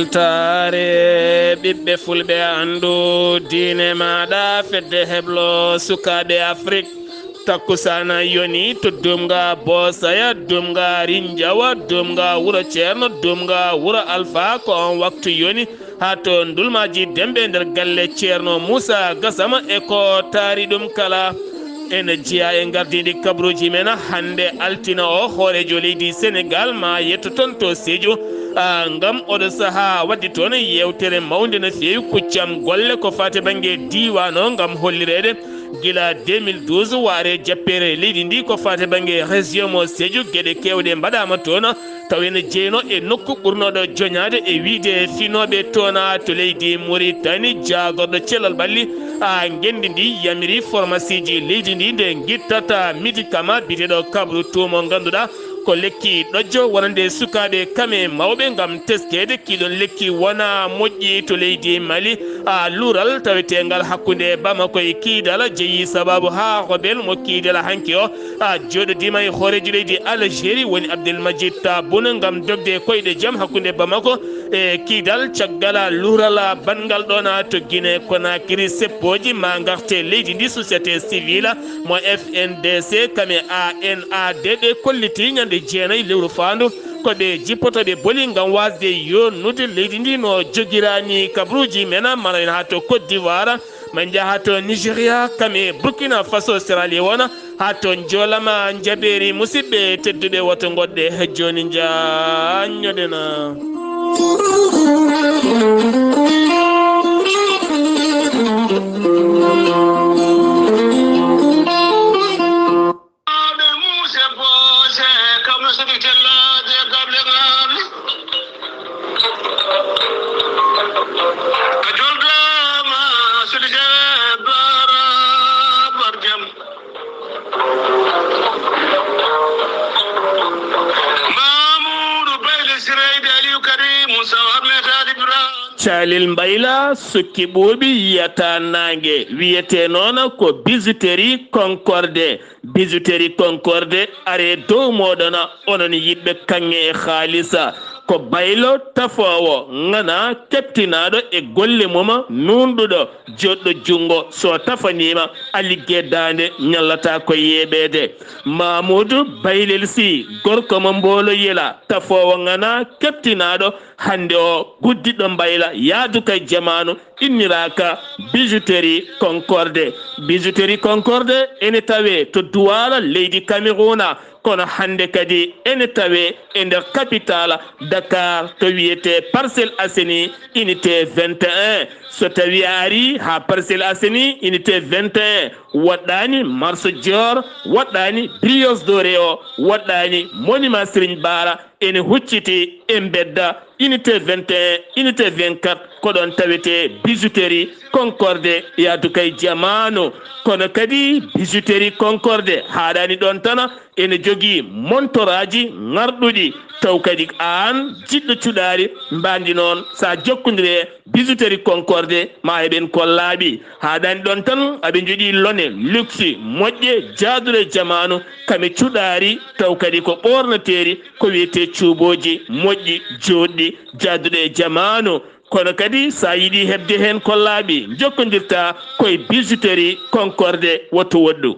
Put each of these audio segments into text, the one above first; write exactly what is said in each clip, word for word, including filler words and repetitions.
Taare ɓiɓɓe fulɓe anndu diine maaɗa fedde heblo sukaaɓe Afrik. Takkusaana yoni to Dumga Boosaya, Dumga Rinjawa, Dumga Wuro Ceerno, Dumga Wuro Alfa, ko on waktu yoni haa to Ndulmaaji Demɓe nder galle Ceerno Muusa Gasama e ko taari ɗum kala. Ene jeyaa e ngardiiɗi kabruuji men hannde altine o, hooreejo leydi Senegaal ma yetto toon to Sédhiou, ah, ngam oɗo sahaa waɗde toon yeewtere mawnde no feewi, kuccam golle ko faati bannge diiwaan o ngam hollireede gila deux mille douze waare jappeere leydi ndi ko faati bannge région mo Sédhiou, geɗe keewɗe mbaɗaama toon. Taw ene jeynoo e nokku ɓurnooɗo joñaade e wiyde finooɓe toona to leydi Muritani, jaagorɗo cellal ɓalli, a ngenndi ndi yamiri formasiiji leydi ndi nde ngittata médicament biyeteeɗo kabru tuumo, ngannduɗaa ko lekki ɗojjo wonande sukaaɓe kam e mawɓe ngam teskeede kiiɗoon lekki wona moƴƴi to leydi Mali. A luural taweteengal hakkunde Bamako e Kiidal jeyi sabaabu haa Robel mo Kiidal hanki o a jooɗodiima e hooreejo leydi Algérie woni Abdelmajid Tabboune ngam dogde koyɗe jam hakkunde Bamako e Kiidal. Caggal luural banngal ɗoon to Guinée Conakry, seppooji ma ngarte leydi ndi, société civile mo F N D C kam e A N A D, ɓe kolliti ñande jeenayi lewru faandu ko ɓe jippotooɓe boli ngam waasde yonnude leydi ndi no jogiraani kabruuji men. Mara en haa to Côte d'Ivoire, ma en njaha to Nigeria, kam e Burkina Faso, Sierra Leone, haa to Njoolama Njabeeri. Musidɓe tedduɓe, woto ngoɗɗe jooni, njaanñoɗen. Muuse Boose, kam no sodi tellaaje gable ngal. A joldaama, sodi jawe bara barjam. Mamuudu Bayle Sirayde Aliou Kadi Moussa Ahmed Ali Ibrahim. Calel Mbayla sukki ɓuuɓi yiyata naange, wiyete noon ko bijouterie Concorde. Bijouterie Concorde, are dow mooɗon, onon yiɗɓe kaŋŋe e haalisa. Ko Baylo tafoowo, ŋana, keɓtinaaɗo e golle mum, nuunɗuɗo, joɗɗo junngo. So tafaniima, a ligge daande, ñallataa ko yeeɓeede. Mamuudu Baylel Sy, gorko mo Mboolo Yela, tafoowo ŋana, keɓtinaaɗo, hannde o guddiɗo Mbayla, yaadu kay jamaanu, inniraaka Bijouterie Concorde. Bijouterie Concorde ene tawee to Duwaala, leydi Cameroun, kono hannde kadi ene tawee e nder capitale Dakar, to wiyetee Parcelles Assainies, unité vingt et un. So tawii a arii haa Parcelles Assainies, unité vingt et un, woɗɗaani Marché Dior, woɗɗaani Brioche Dorée o, woɗɗaani Monument Serigne Bara, ene hucciti e mbedda unité vingt et un, unité vingt-quatre, ko ɗoon tawetee Bijouterie Concorde, yaadu kay jamaanu. Kono kadi Bijouterie Concorde haaɗaani ɗoon tan, ene jogii montoraaji ŋarɗuɗi, taw kadi aan jiɗɗo cuɗaari mbaandi noon, so a jokkondirii e Bijouterie Concorde, ma heɓen ko laaɓi. Haaɗaani ɗoon tan, aɓe njogii lone luxe moƴƴe, jaaduɗe jamaanu, kame cuɗaari, taw kadi ko ɓoornateeri, ko wiyetee cuubooji moƴƴi, jooɗɗi, jaaduɗe e jamaanu. Kono kadi, so a yiɗii heɓde heen ko laaɓi, njokkondirtaa ko e Bijouterie Concorde, woto woɗɗu.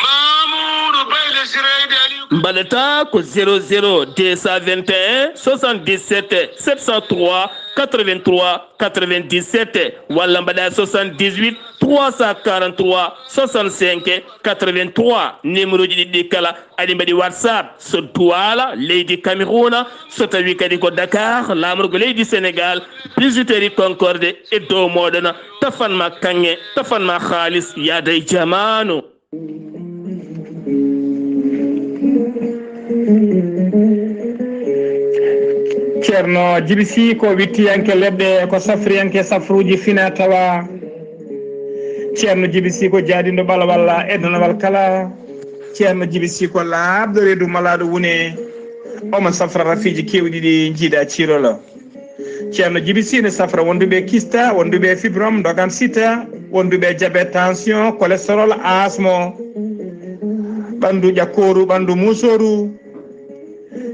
Mamoudou Baylé Siré Aïda Aliou. Mbaɗataa ko zéro zéro deux cent vingt et un soixante-dix-sept sept cent trois quatre-vingt-trois quatre-vingt-dix-sept, walla mbaɗaa soixante-dix-huit trois cent quarante-trois soixante-cinq quatre-vingt-trois. Numéro ji ɗiɗi kala aɗi mbaɗi WhatsApp. So Douala, leydi Cameroun, so tawii kadi ko Dakar, laamorgo leydi Sénégal, Bijouterie Concorde e dow mooɗon, tafan ma kaŋŋe, tafan ma haalis, yaada e jamaanu. Ceerno Jibi Sy ko wittiyanke leɗɗe, ko safriyanke safruuji fina tawa. Ceerno Jibi Sy ko jaadinɗo ɓalawal e donawal kala. Ceerno Jibi Sy ko laaɓɗo reedu malaaɗo wune. Omo safra rafiiji keewɗi ɗi njiiɗa ciirolo. Ceerno Jibi Sy ne safra wonduɓe kista, wonduɓe fibrome, dogan sita, wonduɓe diabète, tension, cholestérol, asmo, ɓandu ƴakkooru, ɓandu muusooru.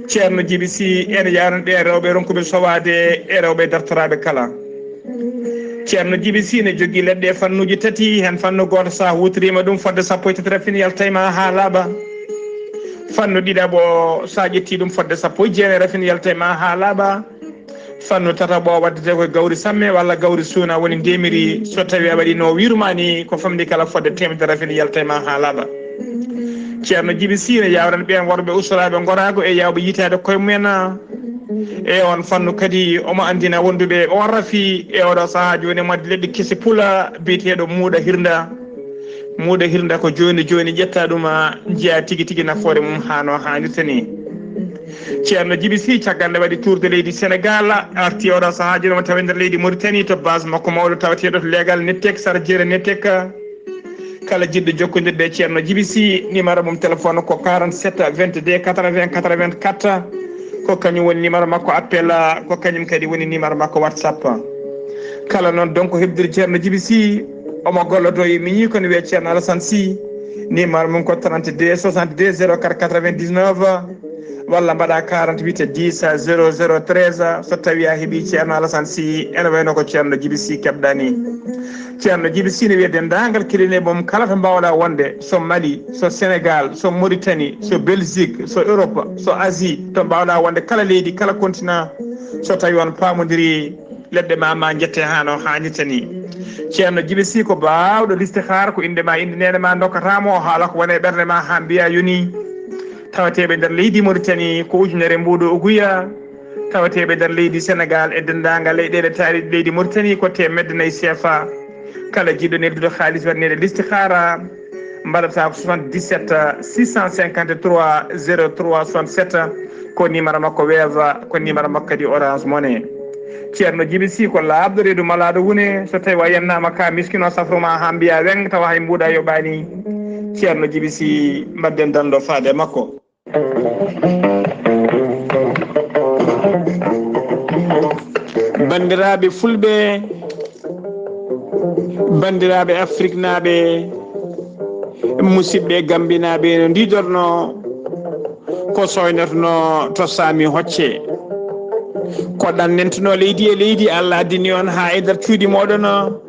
Ceerno Jibi Si, ene yaaran ɓe rewɓe ronkuɓe sowaade e rewɓe dartoraaɓe kala. Ceerno Jibi Si ne jogii leɗɗe e fannuuji tati, heen fannu gooto so a huutoriima ɗum fodde sappo e tati rafin yalta e ma haa laaɓa. Fannu ɗiɗaɓo, so a ƴettii ɗum fodde sappo e jeenayi rafin yalta e ma haa laaɓa. Fannu tataɓo waddetee ko gawri samme walla gawri suuna woni ndemiri, so tawii a waɗiino wiiru ma ni ko famɗi kala fodde teemedere rafin yalta e ma haa laaɓa. Ceerno Jibi Si ne yaawaran ɓeen worɓe ustoraaɓe ngoraagu e yaawɓe yiytaade koye mumen. E oon fannu kadi omo anndina wonduɓe oon rafi e ooɗoo sahaa jooni mo addi leɗɗe kese pula biyeteeɗo muuɗa hirnda. Muuɗa hirnda ko jooni jooni ƴetta ɗum, a njiya tigi tigi nafoore mum haa no haanirta ni. Ceerno Jibi Si caggal nde waɗi tour de leydi Sénégal, arti oɗo sahaa jooni omo tawi nder leydi Mauritanie to base makko mawɗo tawateeɗo to leegal Nettek, Sara Jeere Nettek. Kala jiɗɗo jokkondirde e Ceerno Jibi Si, numéro mum téléphone ko quarante-sept vingt-deux quatre-vingts quatre-vingt-quatre. Ko kañum woni numéro makko appel, ko kañum kadi woni numéro makko WhatsApp. Kala noon donc heɓdir Ceerno Jibi Si, omo gollodo e miñi kono wiyee Ceerno Alassane Si. Numéro mum ko trente-deux soixante-deux zéro quatre quatre-vingt-dix-neuf, walla mbaɗa quarante-huit dix zéro zéro treize, so tawii a heɓii Ceerno Alassane Si, ene wayno ko Ceerno Jibi Si keɓɗa ni. Ceerno Jibi Si ne wiya denndaangal kilineeɓe mum kala to mbaawɗa wonde, so Mali, so Sénégal, so Mauritanie, so Belgique, so Europe, so Asie, to mbaawɗa wonde kala leydi, kala continent, so tawii on paamondirii, leɗɗe ma, ma njette haa no haanirta ni. Ceerno Jibi Si ko baawɗo listihaara, ko innde ma, innde neene ma ndokkata mo, o haala ko woni e ɓernde ma haa mbiya yoni. Tawateeɓe nder leydi Mauritanie ko ujunere mbuuɗo uguya. Tawateeɓe nder leydi Sénégal e denndaangal leyɗeele taariiɗe leydi Mauritanie ko teemedde nayi C F A. Kala jiɗɗo neldude haalis waɗaneede listihaara, mbaɗata ko soixante-dix-sept six cent cinquante-trois zéro trois soixante-sept, ko numéro makko Wave, ko numéro makko kadi Orange Money. Ceerno Jibi Si ko laaɓɗo reedu malaaɗo wune, so tawii a yennaama ka miskino safru ma haa mbiya weng tawa hay mbuuɗa yoɓaani. Ceerno Jibi Si, mbaɗden danndo faade makko. Banndiraaɓe Fulɓe, banndiraaɓe Afriknaaɓe, musidɓe Gambinaaɓe, no ndiidorno ko soynotono to Saami Hocce. Ko ɗannentuno leydi e leydi, Allah addini on haa e nder cuuɗi mooɗon.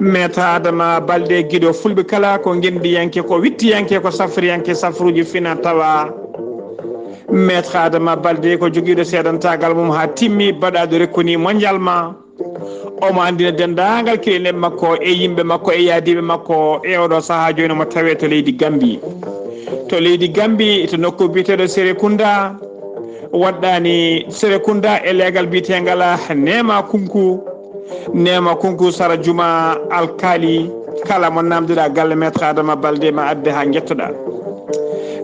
Maître Adama Balde, giɗo Fulɓe kala, ko ngenndiyanke, ko wittiyanke, ko safriyanke, safruuji fina tawa. Maître Adama Balde ko jogiiɗo seedantaagal mum haa timmi, baɗaaɗo rekkoni mondial ma. Omo anndina denndaangal kilineeɓe makko e yimɓe makko e yaadiiɓe makko e oɗo sahaa jooni mo tawee to leydi Gambi. To leydi Gambi, to nokku biyeteeɗo Serekunda, waɗɗaani Serekunda e leegal biyeteengal Neema Kunku. Neema Kunku sara juma alkaali, kala mo naamndiɗaa galle Maître Adama Balde ma adde haa njettoɗaa.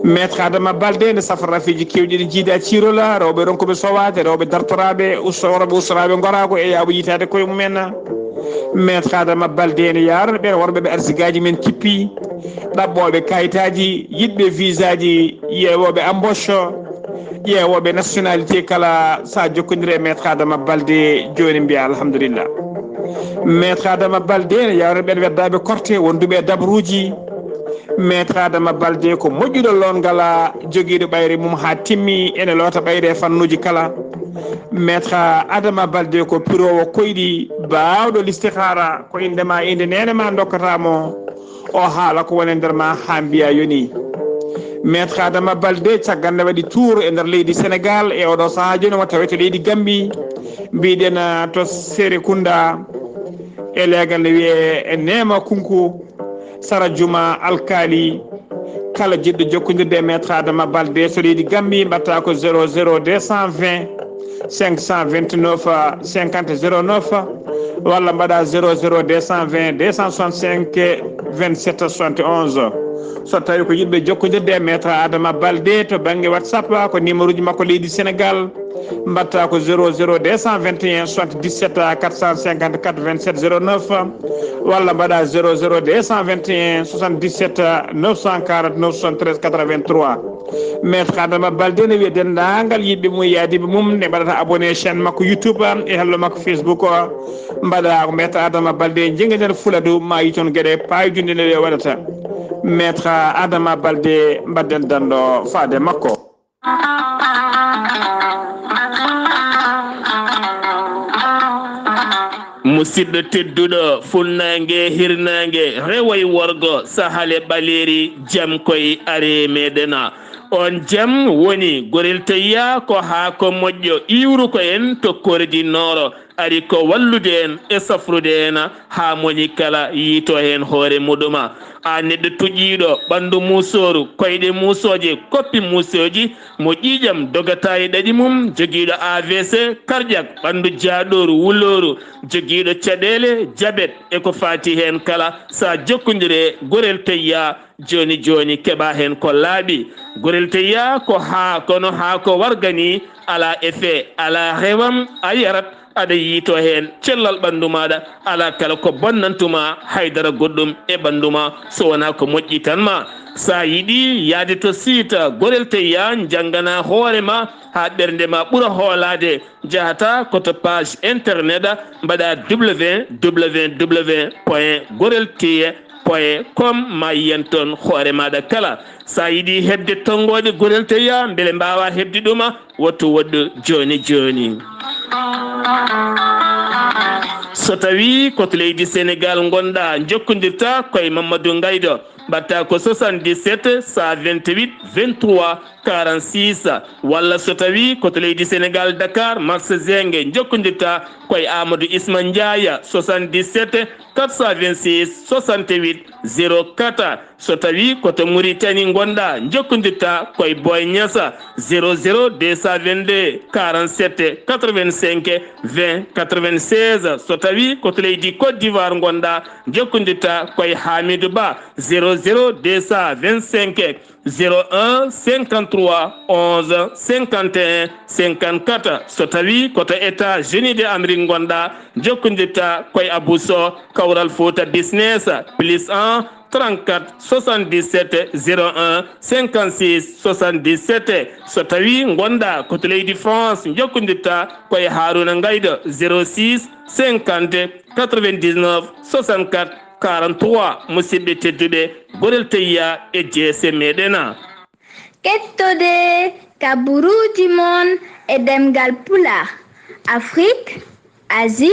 Maître Adama Balde ne safra rafiiji keewɗi ɗi jiida ciirola, rewɓe ronkuɓe sowaade, rewɓe dartoraaɓe, usto-, worɓe ustoraaɓe ngoraago e yaaɓo yiytaade koye mumen. Maître Adama Balde ne yaarana ɓeen worɓe ɓe arsigaaji men kippi, ɗaɓɓooɓe kayitaaji, yiɗɓe visaaji, yeewooɓe embauche, ƴeewooɓe nationalité kala, so a jokkondire e Maître Adama Balde, jooni mbiya alhamdulillah. Maître Adama Balde ne yaarana ɓeen weddaaɓe korte wonduɓe e dabruuji. Maître Adama Balde ko moƴƴuɗo loongal, jogiiɗo ɓayre mum haa timmi, ene loota ɓayre e fannuuji kala. Maître Adama Balde ko piroowo koyɗi, baawɗo listihaara, ko innde ma, innde neene ma ndokkata mo. O haala ko woni e nder ma haa mbiya yoni. Maître Adama Balde, caggal nde waɗi tour e nder leydi Sénégal, e oɗo sahaa jooni omo tawee to leydi Gambi, mbiɗen, ah, to Serekunda, e leegal nde wiyee Neema Kunku, sara juma alkaali. Kala jiɗɗo jokkondirde e Maître Adama Balde to leydi Gambi, mbaɗta ko zéro zéro deux cent vingt cinq cent vingt-neuf cinquante zéro neuf, walla mbaɗa zéro zéro deux cent vingt deux cent soixante-cinq vingt-sept soixante et onze. So tawi ko yiɗɓe jokkondirde e Maître Adama Balde to bannge WhatsApp, ko numéro uji makko leydi Sénégal, mbaɗta ko zéro zéro deux cent vingt et un soixante-dix-sept quatre cent cinquante-quatre vingt-sept zéro neuf, walla mbaɗa zéro zéro deux cent vingt et un soixante-dix-sept neuf cent quarante-neuf soixante-treize quatre-vingt-trois. Maître Adama Balde ne wiya denndaangal yiɗɓe mum e yaadiiɓe mum ne mbaɗata abonné chaîne makko YouTube e hello makko Facebook o. Mbaɗa ko Maître Adama Balde, njinngaɗen Fuladu, ma yi toon geɗe paayodinɗe ɗe waɗata. Maître Adama Balde, mbaɗden danndo faade makko. Musidɗo tedduɗo, funnaange, hirnaange, rewo e worgo, sahal e ɓaleeri, jam koy ari e meɗen. On jam woni Gorel Teyya, ko haako moƴƴo iwruko en to Kordi Nooro, ari ko wallude en e safrude en haa moni kala yiito heen hoore muɗum. A neɗɗo tuƴiiɗo ɓanndu muusooru, koyɗe muusooje, koppi muusooji, mo ƴiiƴam dogata e ɗaɗi mum, jogiiɗo A V C, cardiaque, ɓanndu jaaɗooru, wulooru, jogiiɗo caɗeele, jabet e ko faati heen kala, so a jokkondire Gorel Teyya, jooni jooni keɓa heen ko laaɓi. Gorel Teyya ko haa, kono haa ko wargani, alaa effet, alaa rewam, a yarat, aɗa yiito heen cellal ɓanndu maaɗa, alaa kala ko bonnantuma haydara goɗɗum e ɓanndu ma, so wonaa ko moƴƴi tan ma. So a yiɗi yahde to site Gorel Teyya, njanngana hoore ma haa ɓernde ma ɓura hoolaade, njahata ko to page internet, mbaɗa www point gorel teyya point com, ma yiyan toon hoore maaɗa kala. So a yiɗi heɓde tonngooɗe Gorel Teyya, mbele mbaawa heɓde ɗum, wottu woɗɗu jooni jooni. So tawii ko to leydi Senegaal ngonɗaa, njokkondirta koye Mamadou Ngaydo, mbaɗta ko soixante-dix-sept cent vingt-huit vingt-trois quarante-six, walla so tawii ko to leydi Senegaal, Dakar, marché Zingué, njokkondirta koye Amadou Isma Ndiaye, soixante-dix-sept quatre cent vingt-six soixante-huit zéro quatre. So tawii ko to Mauritanie ngonɗaa, njokkondirta koye Boy Niassa, zéro zéro deux cent vingt-deux quarante-sept quatre-vingt-cinq vingt quatre-vingt-seize. So tawii ko to leydi Côte d'Ivoire ngonɗaa, njokkondirta koye Hamidou Ba, zéro zéro deux cent vingt-cinq zéro un cinquante-trois onze cinquante et un cinquante-quatre. So tawii ko to États-Unis de Amérique ngonɗaa, njokkondirta koye Abou Sow, Kawral Fouta Business, plus un trente-quatre soixante-dix-sept zéro un cinquante-six soixante-dix-sept. So tawii ngonɗaa ko to leydi France, njokkondirta koye Harouna Ngaydo, zéro six cinquante quatre-vingt-dix-neuf soixante-quatre quarante-trois. Musidɓe tedduɓe, Gorel Teyya e jeese meɗen. Kettode kaburuuji mon e ɗemngal Pulaar, Afrique, Asie,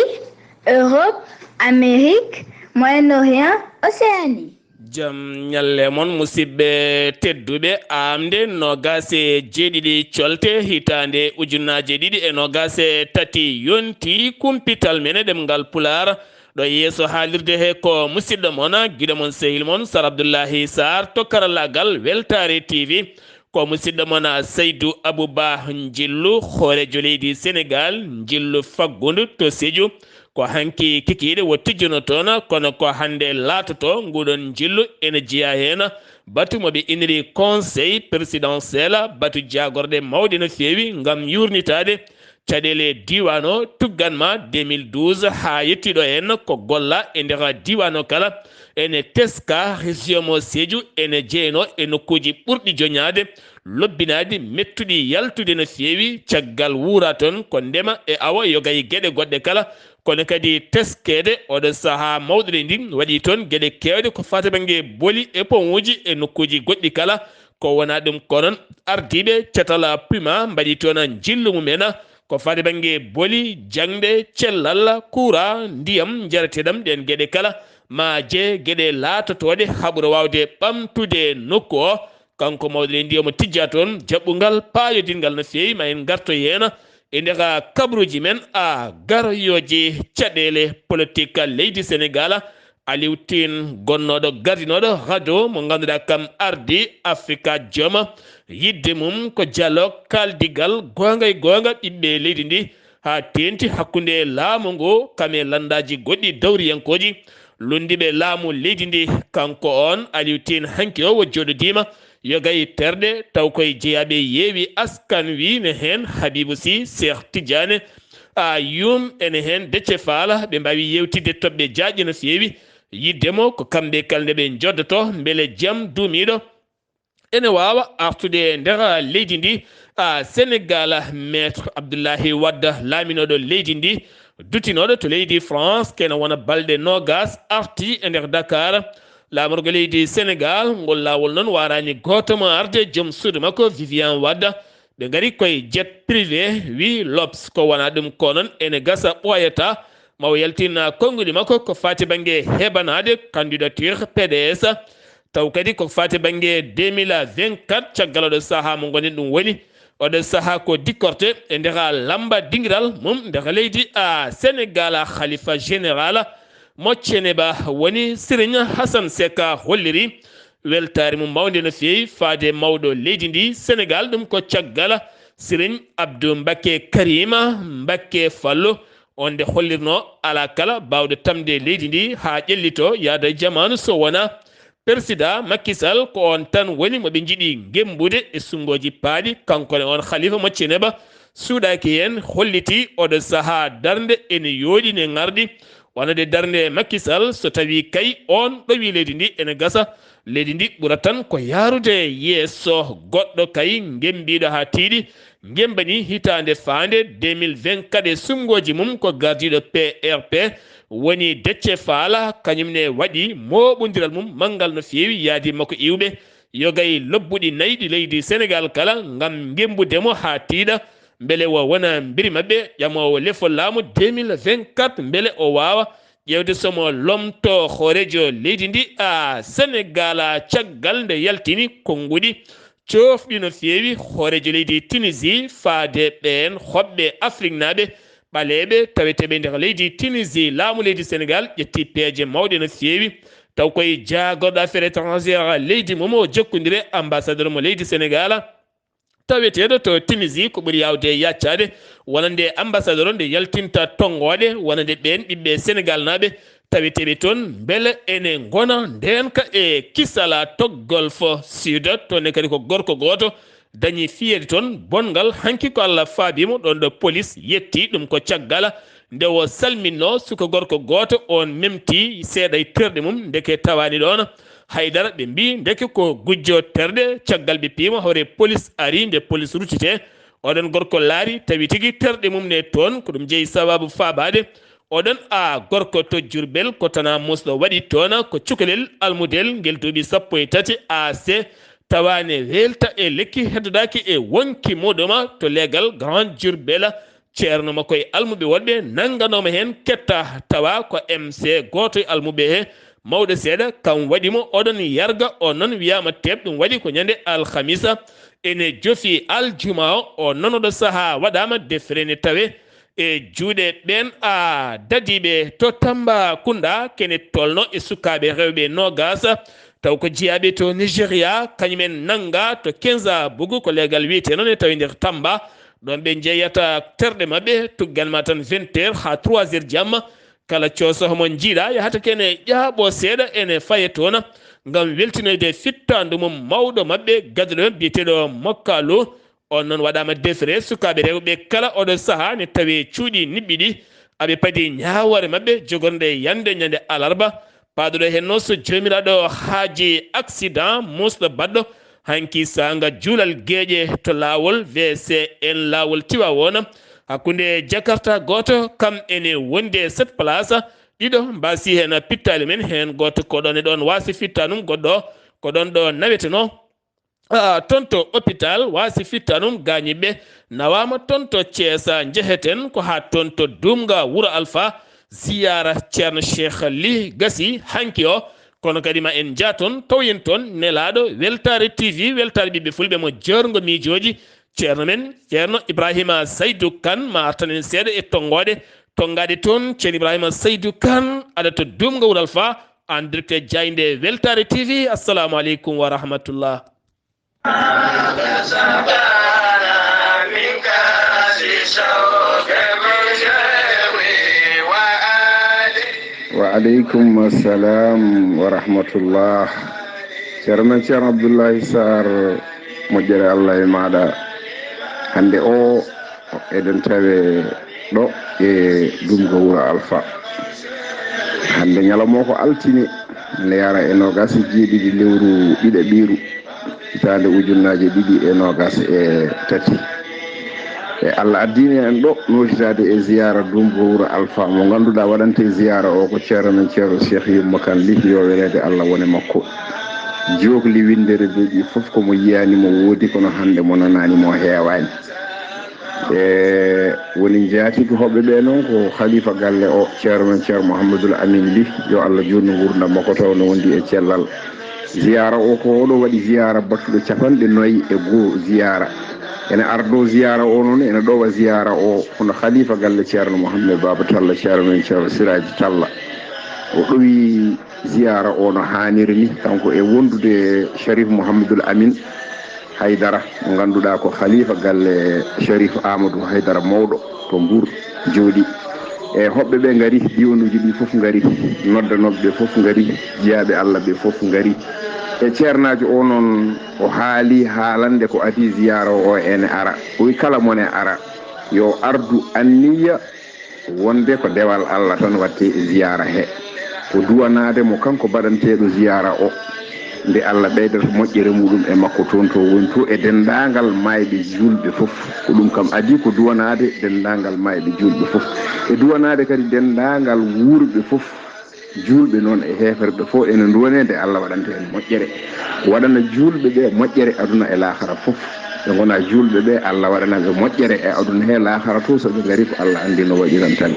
Europe, Amérique, Moyen-Orient, Océanie. Jam ñalle mon, musidɓe tedduɓe. Aamde noogaas e jeeɗiɗi colte, hitaande ujunnaaje ɗiɗi e noogaas e tati yonti, kumpital men e ɗemngal Pulaar. Ɗo yeeso haalirde he ko musidɗo mon, giɗo mon, sehil mon, Sar Abdullahi Sarr, to karallaagal Weltaare T V. Ko musidɗo mon, Seydou Abou Ba Njillu, hooreejo leydi Senegaal, Njillu faggundu to Sédhiou. Ko hanki kikiiɗe o tijjuno toon, kono ko hannde laatoto. Nguɗon njillu ene jeyaa heen batu mo ɓe inniri Conseil présidentiel, batu jaagorɗe mawɗe no feewi ngam yuurnitaade caɗeele diiwaan o, tuggan ma deux mille douze haa yettii ɗo heen, ko golla e nder diiwaan o kala. Ene teska région mo Sédhiou, ene jeyanoo e nokkuuji ɓurɗi joñaade, lobbinaaɗi, mettuɗi yaltude no feewi. Caggal wuura toon ko ndema e awo, yoga e geɗe goɗɗe kala. Kono kadi teskeede oɗo sahaa mawɗo leydi waɗi toon geɗe keewɗe ko faati bannge boli e poŋuuji e nokkuuji goɗɗi kala. Ko wonaa ɗum ko noon, ardiiɓe catal Puma mbaɗi toon njillu mum en ko faati bannge boli, jaŋde, cellal, kuura, ndiyam, njareteeɗam, ɗeen geɗe kala. Maa jeyi geɗe laatotooɗe haa ɓura waawde ɓamtude nokku o. Kanko mawɗo leydi omo tijja toon jaɓɓungal paayodingal no feewi. Ma en ngarto heen e nder kabaruuji men a garooji caɗeele politik leydi Senegaal. Aliou Tine, gonnooɗo gardinooɗo radio mo ngannduɗaa kam ardi Afrikajom, yiɗde mum ko dialogue, kaaldigal goonga e goonga ɓiɓɓe leydi ndi, haa teeŋti hakkunde laamu ngu kam e lanndaaji goɗɗi dawriyankooji lunndiiɓe laamu leydi ndi. Kanko oon Aliou Tine hanki o, o jooɗodiima yoga e terɗe, taw koye jeyaaɓe Yewwi Askan Wi ne heen, Habibou Sy, Cheikh Tidiane, a Youm ene heen, Déthié Fall, ɓe mbaawi yeewtidde toɓɓe jaajɗe no feewi. Yiɗde mo ko kamɓe kala nde ɓe njoddoto mbele jam duumiiɗo ene waawa artude e nder leydi ndi. A Senegaal, Maître Abdoulaye Wade, laaminooɗo leydi ndi, duttinooɗo to leydi France, kene wona balɗe noogaas, arti e nder Dakar. Laamorgo leydi Senegaal, ngol laawol noon waaraani gooto mo arde, joom suudu makko Viviane Wade. Ɓe ngari koye jet privé, wi L'Obs. Ko wonaa ɗum ko noon, ene gasa ɓooyata. Mawo yaltin konnguɗi makko ko fati bannge hebanaade candidature P D S. Taw kadi ko fati bannge deux mille vingt-quatre, caggal oɗo sahaa mo ngonen ɗum woni oɗo sahaa ko dikkorte e nder lamba dingiral mum nder leydi a Sénégal. Khalifa général mo Ceneba woni Serigne Hassan Seck holliri weltaare mum mawnde no feewi faade mawɗo leydi ndi Sénégal. Ɗum ko caggal Serigne Abdou Mbacké Karima Mbacké Fallo, on nde hollirno alaa kala baawɗo tamde leydi ndi haa ƴellito yaada e jamaanu so wonaa Persida Macky Sall. Ko on tan woni mo ɓe njiɗi ngembude e sunngoji paaɗi, kanko ne on khalifa mo Ceneba suuɗaaki heen, holliti oɗo sahaa darnde ene yooɗi ne ŋarɗi wonande darnde Macky Sall. So tawi kay on ɗowi leydi ndi ene gasa, leydi ndi ɓura tan ko yaarude yeeso. Goɗɗo kay ngembiiɗo haa tiiɗi, ngembani hitaande faande deux mille vingt-quatre e sunngoji mum ko gardiiɗo P R P woni Déthié Fall, kañum ne waɗi mooɓondiral mum manngal no feewi yaadi makko iwɓe yogay lobbuɗi nayi ɗi leydi Sénégal kala ngam ngembude mo haa tiiɗa, mbele o wona mbiri maɓɓe ƴamoowo lefol laamu deux mille vingt-quatre, mbele o waawa ƴeewde so mo lomto hooreejo leydi ndi a Sénégal. Caggal nde yaltini konnguɗi coofɗi no feewi hooreejo leydi Tunisie faade ɓeen hoɓɓe Afriknaaɓe ɓaleeɓe taweteeɓe nder leydi Tunisie, laamu leydi Sénégal ƴetti peeje mawɗe no feewi. Taw koye jaagorɗo affaire étrangère leydi mum o jokkondire ambassadeur mo leydi Sénégal taweteeɗo to Tunisie, ko ɓuri yaawde e yaccaade wonande ambassadeur nde yaltinta tonngooɗe wonande ɓeen ɓiɓɓe Sénégal naaɓe taweteeɓe toon, mbele ene ngona ndeenka e kisala to Golfe Sud. Toon ne kadi ko gorko gooto dañi fiyeede toon bonngal. Hanki ko Allah faabii mo ɗoon ɗo police yetti ɗum ko caggal nde o salminno suka gorko gooto, on memti seeɗa e terɗe mum, ndeke tawaani ɗoon haydara. Ɓe mbii ndeke ko gujjo terɗe. Caggal ɓe piima hoore police ari, nde police ruttite, oɗon gorko laari tawi tigi terɗe mum ne toon. Ko ɗum jeyi sababu faabaade oɗon a gorko to Jurbel, ko tana musɗo waɗi toon ko cukalel almudel ngel duuɓi sappo e tati A C, tawaane welta e lekki, heddodaaki e wonki muɗum to leegal Grand Jurbel. Ceerno makko e almuɓe woɗɓe nannganooma heen ketta, tawa ko M C gooto e almuɓe he mawɗo seeɗa kam waɗi mo oɗon yarga. O noon wiyaama teeɓ, ɗum waɗi ko ñande alhamisa ene jofi aljuma o. O noon oɗo sahaa waɗaama defre ne tawe e juuɗe ɓeen a dadiiɓe to Tambacounda, kene tolno e sukaaɓe rewɓe noogaas. Taw ko jiyaaɓe to Nigeria, kañumen nannga to Kenza Bugu, ko leegal wiyetee noon e tawi nder Tamba. Ɗoon ɓe njeyata terɗe maɓɓe, tuggan ma tan vingt heures haa trois heures jamma. Kala cooso homo njiiɗa yahata kene ƴaaɓo seeɗa ene faye toon ngam weltinoyde fittaandu mum mawɗo maɓɓe gadduɗo biyeteeɗo Mokka Lo. On noon waɗaama defre sukaaɓe rewɓe kala oɗo sahaa ne tawi cuuɗi niɓɓiɗi, aɓe padi ñaawoore maɓɓe jogornde yande ñande alarba. Paaduɗo heen noon so joomiraaɗo haaji accident musɗo baɗɗo hanki saanga juulal geeƴe to laawol V C N laawol Tiwaawoon hakkunde Jakarta gooto kam ene wondi e sept place, ɗiɗo mbaasi heen pittaali men, heen gooto ko ɗoon e ɗoon waasi fittanum, goɗɗo ko ɗoon ɗo nawetenoo. Ah, toon to hôpital waasi fittanum gaañiiɓe nawaama toon to Ceesa. Njeheten ko haa toon to Duumga Wuro Alfa, ziyaara Ceerno Cheikh Ly gasi hanki o. Kono kadi ma en njah toon, tawoyen toon nelaaɗo Weltaare T V, weltaare ɓiɓɓe fulɓe mo joorngo miijooji, ceerno men, Ceerno Ibrahima Saydu Kan, ma artan en seeɗa e tonngooɗe, tonngaade toon. Ceerno Ibrahima Saydu Kan, aɗa to Duumga Wuro Alfa, en direct e jaaynde Weltaare T V. Assalamu aleykum wa rahmatullah. Wa aleykum assalam wa rahmatullah. Ceerno men Ceerno Abdullahi Sarr, moƴƴere Allah e maaɗa. Hannde o eɗen tawe ɗo e Duumga Wuro Alfa. Hannde ñalawma o ko altine, ene yara e noogaas e jeeɗiɗi lewru ɗiɗaɓiiru, hitaande ujunnaaje ɗiɗi e noogaas e tati. E Allah addini en ɗo nootitaade e ziyaara Duumga Wuro Alfa, mo ngannduɗaa waɗante ziyaara o ko ceerno men Ceerno Cheikh Yumma Kan Ly, yo weleede Allah wone makko. Jookli winndere duuɓi fof ko mo yiyaani mo woodi, kono hannde mo nanaani mo heewaani. E woni njaatigi hoɓɓe ɓe noon ko Khalifa galle o, Ceerno men Ceerno Mouhamadoul Amine Ly, yo Allah juutnu nguurndam makko taw no wondi e cellal. Ziyaara o ko oɗo waɗi ziyaara battuɗo capanɗe nayi e goo ziyaara. Ene ardo ziyaara o noon, ene ɗowa ziyaara o hono Khalifa galle Ceerno Mouhamed Baba Talla, Ceerno men Ceerno Siraji Talla. O ɗowi ziyaara o no haaniri ni, kanko e wondude Sharif Mouhamadoul Amine Haydara, mo ngannduɗaa ko Khalifa galle Sharif Amadou Haydara mawɗo to Mbour jooɗi. E hoɓɓe ɓe ngari, diwanuuji ɗi fof ngari, noddanooɓe ɓe fof ngari, jiyaaɓe Allah ɓe fof ngari. E ceernaajo o noon, o haali haalande ko adii ziyaara o ene ara. O wi kala mone ara, yo ardu anniya wonde ko dewal Allah tan watte e ziyaara he. O duwanaade mo kanko baɗanteeɗo ziyaara o, nde Allah ɓeydata moƴƴere muɗum e makko toon to woni to e denndaangal maayɓe juulɓe fof. Ko ɗum kam adii ko duwanaade denndaangal maayɓe juulɓe fof. E duwanaade kadi denndaangal wuurɓe fof, juulɓe noon e heeferɓe fof ene nduwanee nde Allah waɗanta en moƴƴere. Waɗana juulɓe ɓe moƴƴere aduna e laakara fof. Ɓe ngona juulɓe ɓe, Allah waɗana ɓe moƴƴere e aduna he laakara to, so ɓe ngari ko Allah anndi no waɗiranta ɓe.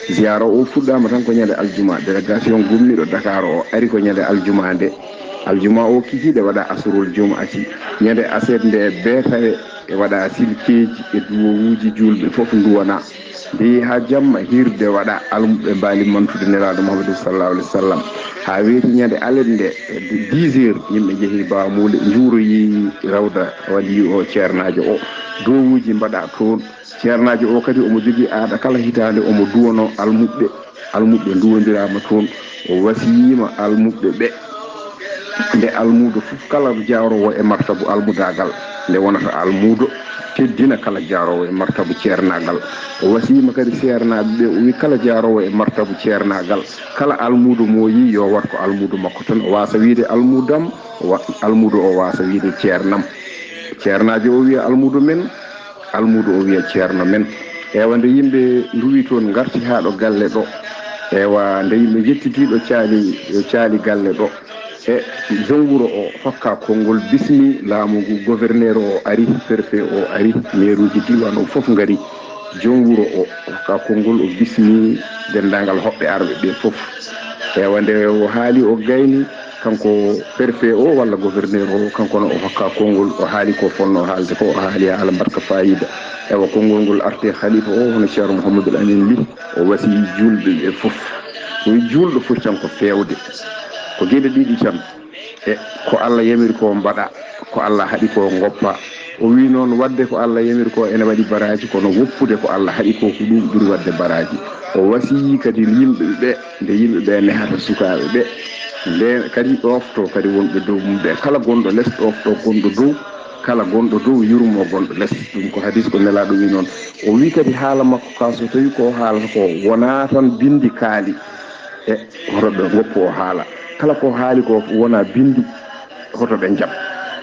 Ziyaara o fuɗɗaama tan ko ñande aljuma. Délégation gummiiɗo Dakar o ari ko ñande aljuma nde. Aljuma o kikiiɗe waɗa asrul jumaati. Ñande aset nde e beetawe e waɗa silkeeji e duwowuuji juulɓe fof nduwana. Nde yehi haa jamma hiirde waɗa almuɓe mbaali mantude Nelaaɗo Muhammadu sallallahu alaihi wasallam. Haa weeti ñande alet nde dix heures yimɓe njehi Baamuule njuuroyi rawda waliyu o ceernaajo o. Duwowuuji mbaɗa toon. Ceernaajo o kadi omo jogii aada kala hitaande omo duwano almuɓɓe. Almuɓɓe nduwondiraama toon. O wasiyiima almuɓɓe ɓe. Nde almuudo fof kala jaaroowo e martabu almudaagal, nde wonata almuudo, teddina kala jaaroowo e martabu ceernaagal. O wasiyiima kadi seernaaɓe ɓe, o wi kala jaaroowo e martabu ceernaagal, kala almuudo mo yii yo wat ko almuudo makko tan. O waasa wiide almuudam, o wa-, almuudo o waasa wiide ceernam. Ceernaajo o wiya almuudo men, almuudo o wiya ceerno men. Ewa nde yimɓe nduwi toon ngarti haa ɗo galle ɗo. Ewa nde yimɓe njettiti ɗo caali, ɗo caali galle ɗo. E jom wuro o hokka konngol bismi laamu ngu, gouverneur o ari, préfet o ari, maire uji diiwaan o fof ngari. Jom wuro o hokka konngol, o bismi denndaangal hoɓɓe arɓe ɓe fof. Ewa nde o haali o gayni, kanko préfet o walla gouverneur o, kanko no o hokka konngol, o haali ko fonno haalde ko, o haali haala mbaɗka faayiida. Ewa konngol ngol arte khalifa o, hono Ceerno Mouhamadoul Amine Ly, o wasiyi juulɓe ɓe fof. O wi juulɗo foti tan ko feewde. Ko geɗe ɗiɗi tan. E ko Allah yamiri ko mbaɗa, ko Allah haɗi ko ngoppa. O wi noon, waɗde ko Allah yamiri ko ene waɗi baraaji, kono woppude ko Allah haɗi ko, ko ɗum ɓuri waɗde baraaji. O wasiyi kadi yimɓe ɓe, nde yimɓe ɓe nehata sukaaɓe ɓe, nde kadi ɗofto kadi wonɓe dow mum ɓe. Kala gonɗo les ɗofto gonɗo dow, kala gonɗo dow yurmo gonɗo les. Ɗum ko hadis ko Nelaaɗo wi noon. O wi kadi haala makko ka, so tawi ko haalata ko wona tan bindi kaali, e hoto ɓe ngoppu o haala. Kala ko haali ko wona bindi, hoto ɓe njaɓ.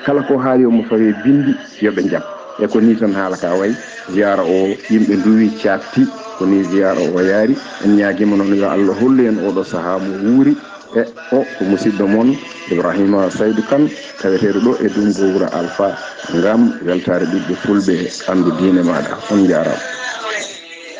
Kala ko haali omo fawi bindi, yo ɓe njaɓ. E ko ni tan haala ka wayi. Ziyaara o yimɓe nduwi, caakti. Ko ni ziyaara o yaari. En ñaagiima noon yo Allah hollu en oɗo sahaa mo wuuri. E o ko musidɗo mon Ibrahima Saydu Kan, taweteeɗo ɗo e Dumgo Wuro Alfa, ngam weltaare ɓiɓɓe fulɓe, anndu diine maaɗa. On njaaraama.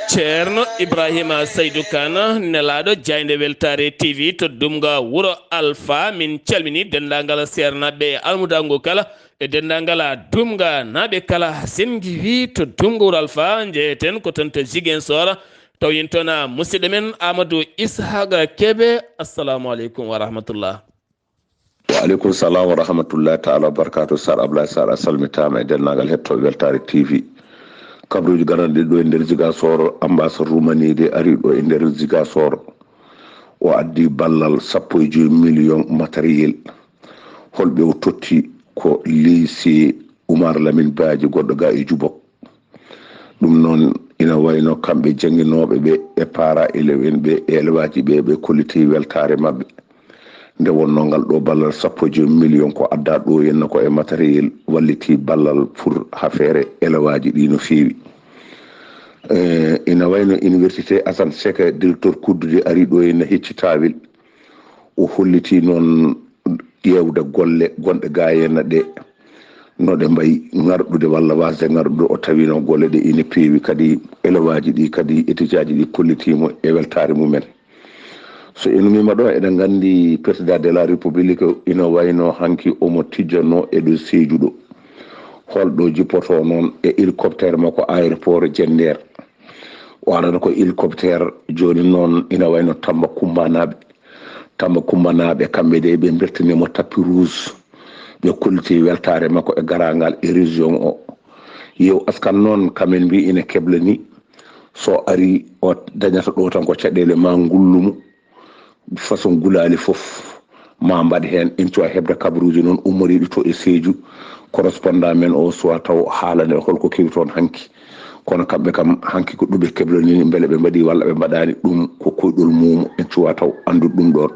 Ceerno Ibrahima Saydu Kan, nelaaɗo jaaynde weltaare T V to Dumga Wuro Alfa, min calmini denndaangal seernaaɓe e almudaango kala, e denndaangal Dumga naaɓe kala, sen ngiwi to Dumga Wuro Alfa, njeyeten ko toon to Ziguinchor, taw yen toon musidɗo men Amadou Ishaqa Kebe. Assalamu aleykum wa rahmatullah. Wa aleykum salam wa rahmatullahi taala wa barakatuh. Sar Ablaye Sar, a salmitaama e denndaangal hettooɓe Weltaare T V. Kabaruuji garanɗe ɗo e nder Ziguinchor, ambassade Roumanie de ari ɗo e nder Ziguinchor. O addi ballal sappo e joy million matériel. Holɓe o totti? Ko lycée Oumar Lamine Badji gonɗo ga e Djoubok. Ɗum noon ina wayno kamɓe jannginooɓe ɓe e parents élèves en ɓe, e elewaaji ɓe, ɓe kolliti weltaare maɓɓe. Nde wonnoo ngal ɗo ballal sappo e joy million ko addaa ɗo henna ko e matériel walliti ballal pour affaire elewaaji ɗi no feewi. Eh, ina wayno Université Assane Seck, directeur kuddude ari ɗo henna hecci taawel. O holliti noon ƴeewde golle gonɗe ga henna ɗe. no ɗe mbayi ŋarɗude walla waasde ŋarɗude. O tawino golle ɗe ina peewi, kadi elewaaji ɗi, kadi etijaaji ɗi kollitiimo e weltaare mumen. So en umiima ɗo, eɗen nganndi président de la république ina wayno hanki omo tijjano e ɗo Sédhiou ɗo. Holɗo jippoto noon e hélicoptère makko aéroport Diender. O arata ko hélicoptère, jooni noon ina wayno Tamba Kumbanaaɓe. Tamba Kumbanaaɓe kamɓe de ɓe mbeltaniimo tapis rouge. Ɓe kolliti weltaare makko e garaangal e région o. Yeew Askan noon, kamen mbi ina keblani. So ari o dañata ɗo tan ko caɗeele ma ngullumu. Façon gulaali fof ma mbaɗ heen. En cuwa heɓde kabaruuji noon ummoriiɗi to e Sédhiou. Correspondant men o suwa taw haalane holko kewi toon hanki. Kono kamɓe kam hanki ko ɗum ɓe keblonii, mbele ɓe mbaɗi walla ɓe mbaɗaani, ɗum ko koyɗol muumo, en cuwa taw anndude ɗum ɗoon.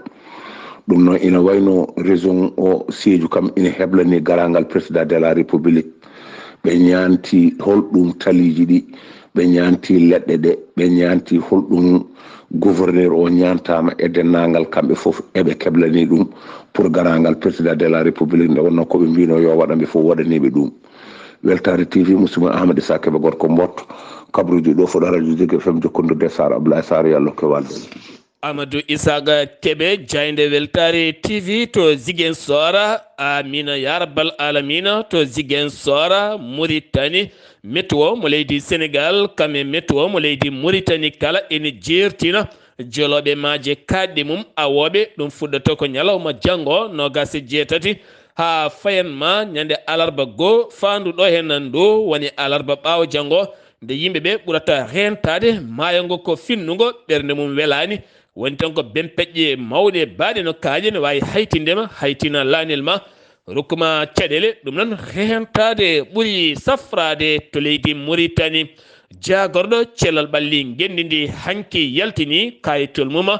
Ɗum noon ina wayno région o Sédhiou kam ina heblani garaangal président de la république. Ɓe ñaanti holɗum taliiji ɗi, ɓe ñaanti leɗɗe ɗe, ɓe ñaanti holɗum gouverneur o ñaantaama e denndaangal kamɓe fof eɓe keblani ɗum pour garaangal président de la république. Nde wonnoo ko ɓe mbino yo waɗanɓe fof waɗaniiɓe ɗum. Weltaare T V, musidɗo Ahmad Issa Kebe, gorko Mboot, kabaruuji ɗo fuɗa radio Zik F M jokkondirde Sarr Abdoulaye Sarr, yo Allah ko walde. Amadou Isaaga Kebe, jaaynde Weltaare T V to Ziguinchor. Amina ya rabbal alamina to Ziguinchor, Mauritanie. Météo mo leydi Sénégal, kam e météo mo leydi Mauritanie kala ene jeertina jolooɓe maaje kaaɗɗe mum awooɓe. Ɗum fuɗɗoto ko ñalawma janngo, noogaas e jeetati, haa fayan ma ñande alarba goo, faandu ɗo heen nan ɗo woni alarba ɓaawo janngo, nde yimɓe ɓe ɓurata reentaade. Maayo ngo ko finnungo, ɓernde mum welaani. Woni tan ko bempeƴƴe mawɗe baaɗe no kaaƴe, no waawi haytinde ma, haytina laanel ma, rokkuma caɗeele. Ɗum noon, reentaade ɓuri safraade to leydi Mauritanie. Jaagorɗo cellal ɓalli ngenndi ndi hanki yaltini kaayitol mum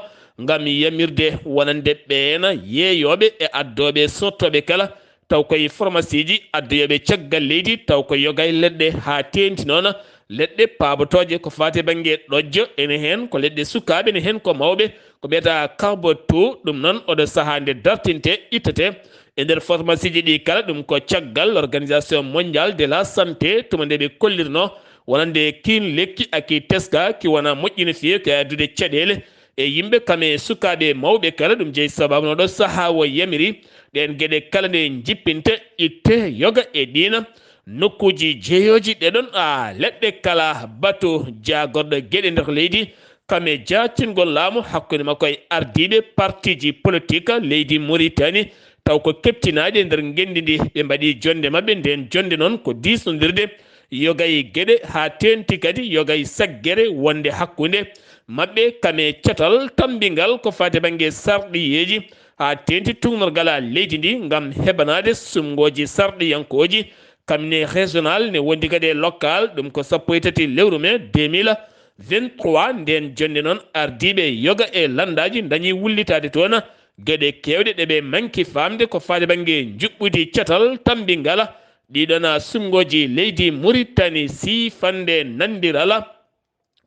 ngam yamirde wonande ɓeen yeeyooɓe e addooɓe sottooɓe kala, taw koye pharmacie ji addoyooɓe caggal leydi, taw ko yoga e leɗɗe, haa teeŋti noon leɗɗe paabotooje ko faati e bannge ɗojjo, ene heen ko leɗɗe sukaaɓe, ene heen ko mawɓe, ko mbiyata carboto. Ɗum noon, oɗo sahaa nde dartinte, ittete e nder pharmacie ji ɗi kala. Ɗum ko caggal Organisation Mondiale de la Santé, tuma nde ɓe kollirno wonande kiin lekki aki teska ki wona moƴƴi no feewi, ko e addude caɗeele e yimɓe, kam e sukaaɓe e mawɓe kala. Ɗum jeyi sababu no ɗo sahaa o yamiri ɗeen geɗe kala nde jippinte, itte yoga e ɗiina nokkuuji jeeyooji ɗe ɗon a leɗɗe kala. Bato jaagorɗo geɗe nder leydi, kam e jaacingol laamu hakkunde makko e ardiiɓe partiiji politik leydi Mauritanie, taw ko keɓtinaaɗi e nder ngenndi ndi, ɓe mbaɗi jonnde maɓɓe. Ndeen jonnde noon ko diisnondirde yoga e geɗe, haa teeŋti kadi yoga e saggere wonde hakkunde maɓɓe, kam e catal tammbingal ko faati e bannge sarɗiyeeji, haa teeŋti tuugnorgal a leydi ndi ngam heɓanaade sumngooji sarɗiyankooji, kam ne régional, ne wondi kadi e local. Ɗum ko sappo e tati lewru mai deux mille vingt-trois. Ndeen jonnde noon, ardiiɓe yoga e lanndaaji ndañi wullitaade toon geɗe keewɗe ɗe ɓe manki faamde ko faati e bannge njuɓɓudi catal tammbingal. Ɗiɗon sumngooji leydi Mauritanie siifande nanndiral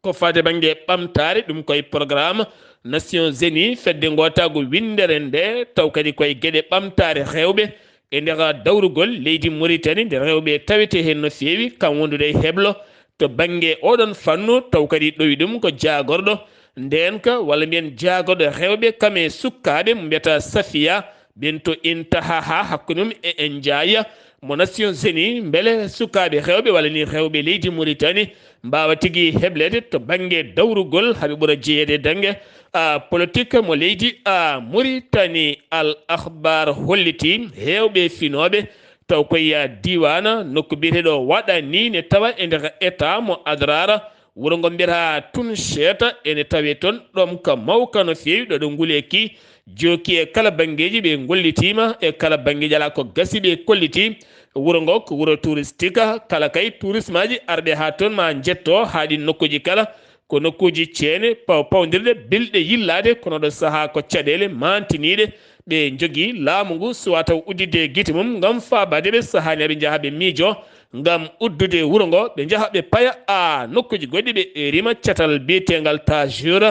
ko faati e bannge ɓamtaare, ɗum koye programme Nations Unies, fedde ngootaagu winndere nde, taw kadi koye geɗe ɓamtaare rewɓe e nder dawrugol leydi Mauritanie, nde rewɓe tawete heen no feewi, kam wondude e heblo to bannge oɗon fannu, taw kadi ɗowi ɗum ko jaagorɗo ndeenka, walla mbiyen jaagorɗo rewɓe, kam e sukkaaɓe mo mbiyata Safiya Bintu Intahaha, hakkunde mum e Ndiaye mo Nations Unies, mbele sukaaɓe rewɓe walla ni rewɓe leydi Mauritanie mbaawa tigi hebleede to bannge dawrugol, haa ɓe ɓura jeyeede e daŋŋe a politik mo leydi a Mauritanie. Al Akhbar holliti heewɓe finooɓe taw koye diiwaan nokku biyeteeɗo Waɗani ne tawa e nder état mo Adrar, wuro ngo mbiyata Tuncheta, ene tawe toon ɗomka mawka no feewi, ɗo ɗo nguleyki jooki e kala banngeeji. Ɓe ngollitiima e kala banngeeji, alaa ko gasi ɓe kolliti. Wuro ngo ko wuro touristique, kala kay tourismaaji arɓe haa toon ma njetto haa ɗi nokkuuji kala. Ko nokkuuji ceene paw pawdirɗe bilɗe yillaade, kono ɗo sahaa ko caɗeele maantiniiɗe ɓe njogii. Laamu ngu suwa taw udditde gite mum ngam faabaade ɓe, sahaani ɓe njaha ɓe miijo ngam uddude wuro ngo, ɓe njaha ɓe paya a nokkuuji goɗɗi, ɓe rima catal biyeteengal Tajur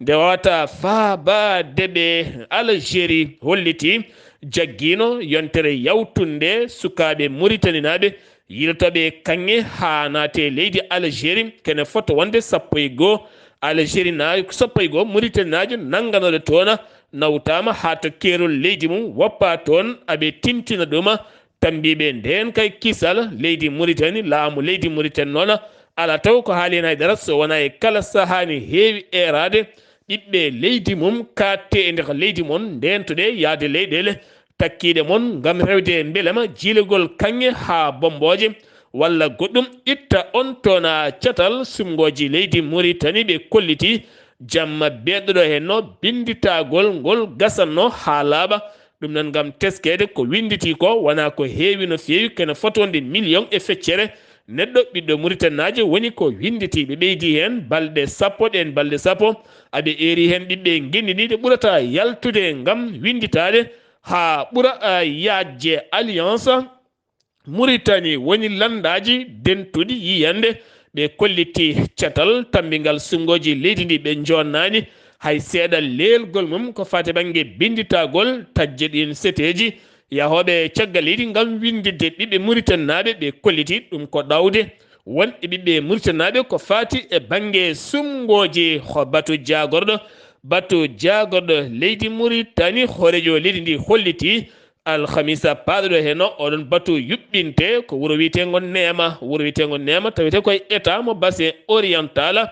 nde wawata faabaade ɓe. Algérie holliti jaggiino yontere yawtunde sukaaɓe Muritaninaaɓe yiilotooɓe e kaŋŋe haa naate leydi Algérie, kene fota wonde sappo e goo Algérie na-, sappo e goo Muritaninaajo nannganooɗo toona nawtaama haa to keerol leydi mum, woppa toon aɓe tintina ɗuma. Tambiiɓe ndeen kay kisal leydi Muritani, laamu leydi Muritani noon, alaa taw ko haali heen haydara so wonaa e kala sahaa ne heewi eeraade ɓiɓɓe leydi mum, kaatte e nder leydi mon, ndeentoɗe yahde leyɗeele takkiiɗe mon ngam rewde mbelema jiilagol kaŋŋe haa bommbooje walla goɗɗum itta on toona catal suɓngooji leydi Muritani ɓe kolliti jamma beeɗoɗo heen no binnditagol ngol gasanno haa laaɓa. Ɗum noon ngam teskeede ko winnditi ko wonaa ko heewi no feewi, kene fota wonde miliyoŋ e feccere neɗɗo ɓiɗɗo Muritaninaajo woni ko winnditi. Ɓe ɓeydi heen balɗe sappo, ɗeen balɗe sappo aɓe eeri heen ɓiɓɓe ngenndiniiɗe ɓurata yaltude ngam winnditaade haa ɓura, ah, yaajde. Alliance Muritani woni lanndaaji dentuɗi yiyannde ɓe kolliti catal tammbingal suɓngooji leydi ndi ɓe joonnaani hay seeɗa leelgol mum ko faati bannge binnditagol tajje ɗiin seteeji yahooɓe caggal leydi ngam winnditde ɓiɓɓe Muritaninaaɓe ɓe kolliti ɗum ko ɗawde won e ɓiɓɓe Muritaninaaɓe ko faati e bannge suɓngooji. Ho batu jaagorɗo, batu jaagorɗo leydi Muritani, hooreejo leydi ndi holliti alhamisa paaɗo ɗo heno oɗon batu yuɓɓinte ko wuro wiyeteengo Neema, wuro wiyeteengo Neema tawete koye état mo Bassin Oriental.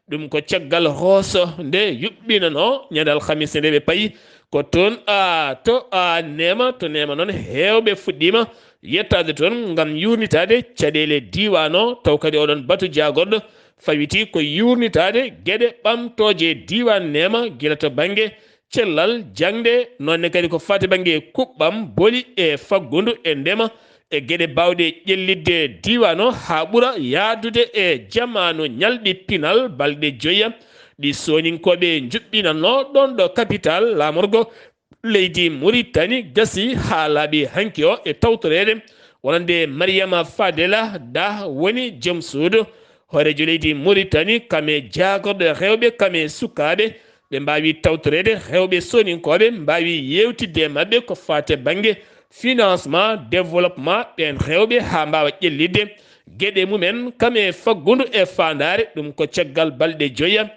Ɗum ko caggal hooso nde yuɓɓinanoo ñande alhamisa nde ɓe payi ko toon, a, to, a, Neema, to Neema noon heewɓe fuɗɗiima yettaade toon ngam yuurnitaade caɗeele diiwaan o, taw kadi oɗon batu jaagorɗo fawiti ko yuurnitaade geɗe ɓamtooje diiwaan Neema gila to bannge cellal jaŋde, noon ne kadi ko faati bannge kuɓɓam, boli e faggundu e ndema e geɗe baawɗe ƴellitde diiwaan o haa ɓura yahdude e jamaanu ñalɗi pinal balɗe joya ɗi sooñinkooɓe njuɓɓinannoo ɗoon ɗo capital laamorgo leydi Muritani gasi haa laaɓi hanki o e tawtoreede wonande Mariama Fadela Da woni joom suudu hooreejo leydi Muritani, kam e jaagorɗe rewɓe, kam e sukaaɓe. Ɓe mbaawi tawtoreede rewɓe sooninkooɓe, mbaawi yeewtidde e maɓɓe ko faati e bannge financement, développement ɓeen rewɓe haa mbaawa ƴellitde geɗe mumen, kam e faggundu e faandaare. Ɗum ko caggal balɗe joya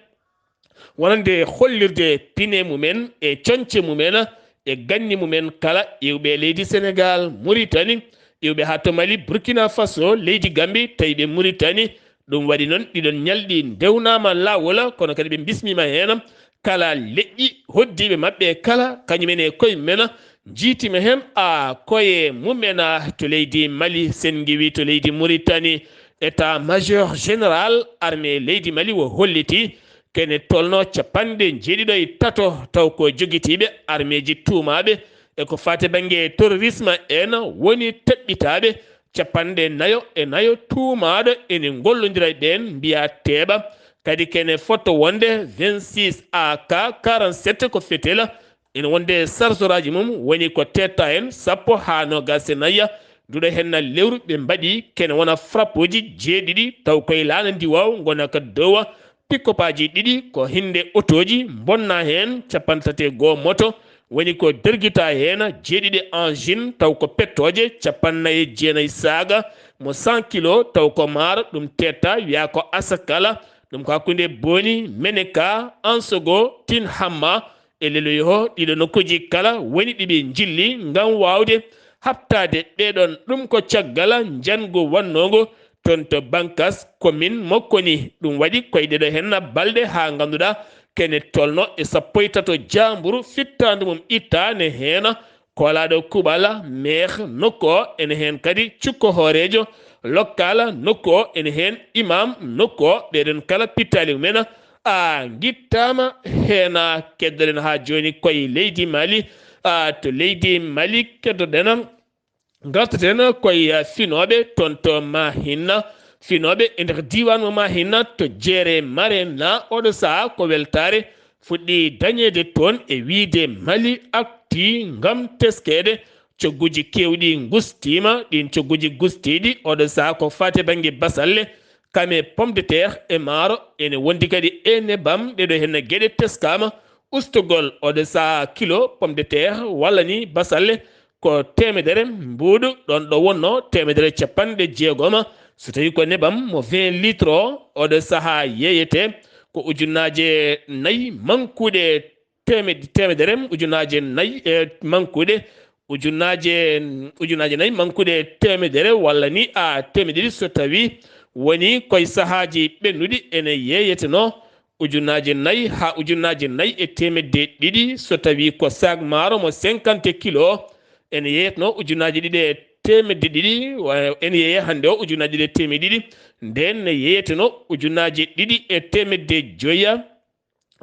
wonande hollirde pine mumen e coñce mumen e ganni mumen kala, iwɓe leydi Senegaal, Muritani, iwɓe haa to Mali, Burkina Faso, leydi Gambi, tawi ɓe Muritani. Ɗum waɗi noon, ɗiɗon ñalɗi ndewnaama laawol, kono kadi ɓe bismiima heen kala leƴƴi hoddiiɓe maɓɓe kala, kañumen e koye mumen njiytiima heen a koye mumen to leydi Mali, sen ngiwii to leydi Muritani, état major général armée leydi Mali o holliti kene tolno capanɗe jeeɗiɗo e tato taw ko jogitiiɓe armeeji tuumaaɓe e ko faati bannge terrorisme en woni teɓɓitaaɓe. Capanɗe nayo e nayo tuumaaɗo ene ngollondira e ɓeen mbiyaa teeɓa. Kadi kene fota wonde vingt-six A K quarante-sept ko fetela ene wonde sarsoraaji mum woni ko teetta heen sappo haa noogaas e nayi. Nduɗo heen na lewru ɓe mbaɗi kene wona frappeji jeeɗiɗi taw koye laana ndiwaaw ngona ka dowa. Pick-upaaji ɗiɗi ko hinde otooji bonna heen capanɗe tati e goo moto woni ko dergita heen jeeɗiɗi engine taw ko pettooje capannayi e jeenayi saaga mo cent kilo taw ko maaro ɗum tetta wiya ko asakala ɗum ko hakkunde boni meneka ansogo tin hamma e leloyo ɗiɗo nokkuji kala woni ɗiɓe jilli ngam waawde haɓtaade ɓeɗon. Ɗum ko caggal njanngu wannongo toon to Bankas, commune mo Koni. Ɗum waɗi koye ɗeɗo henna balɗe haa ngannduɗaa kene tolno e sappo e tato jaamburu fittaandu mum ittaane heena koolaaɗo kuɓal meeh nokku o ene heen kadi cukko hooreejo lokkal nokku o ene heen imam nokku o ɓeɗon kala pittaali mumen a ngittaama heena. Keddoɗen haa jooni koye leydi Mali, a to leydi Mali keddoɗen ngartaten koye finooɓe toon to Mahinna. Finooɓe e nder diiwaan mo Mahinna to jeere Marena oɗo sahaa ko weltaare fuɗɗi dañeede toon e wiyde Mali arti ngam teskeede. Cogguji keewɗi ngustiima, ɗiin cogguji gustiiɗi oɗo sahaa ko faati bannge basalle, kame, pomme de terre e maaro, ene wondi kadi e nebam. Ɗeɗo henna geɗe teskaama ustugol oɗo sahaa kilo pomme de terre walla ni basalle ko teemedere, mbuuɗu ɗon ɗo wonno teemedere capanɗe jeegoma. So tawi ko nebam mo vingt litres o, oɗo sahaa yeeyete ko ujunaaje nayi mankuuɗe teemed-, teemedere, ujunaaje nayi e mankuuɗe, ujunaaje, ujunaaje nayi mankuuɗe teemedere walla ni a teemedere ɗiɗi so tawi woni koye sahaaji ɓennuɗi ene yeeyetenoo ujunaaje nayi haa ujunaaje nayi e teemedde ɗiɗi, so tawi ko sac maaro mo cinquante kilo o, ene yeeyatnoo ujunaaje ɗiɗi e teemedde ɗiɗi, wa-, ene yeeya hannde o ujunaaje ɗiɗi e teemedde ɗiɗi, ndeen ne yeeyatenoo ujunaaje ɗiɗi e teemedde joya,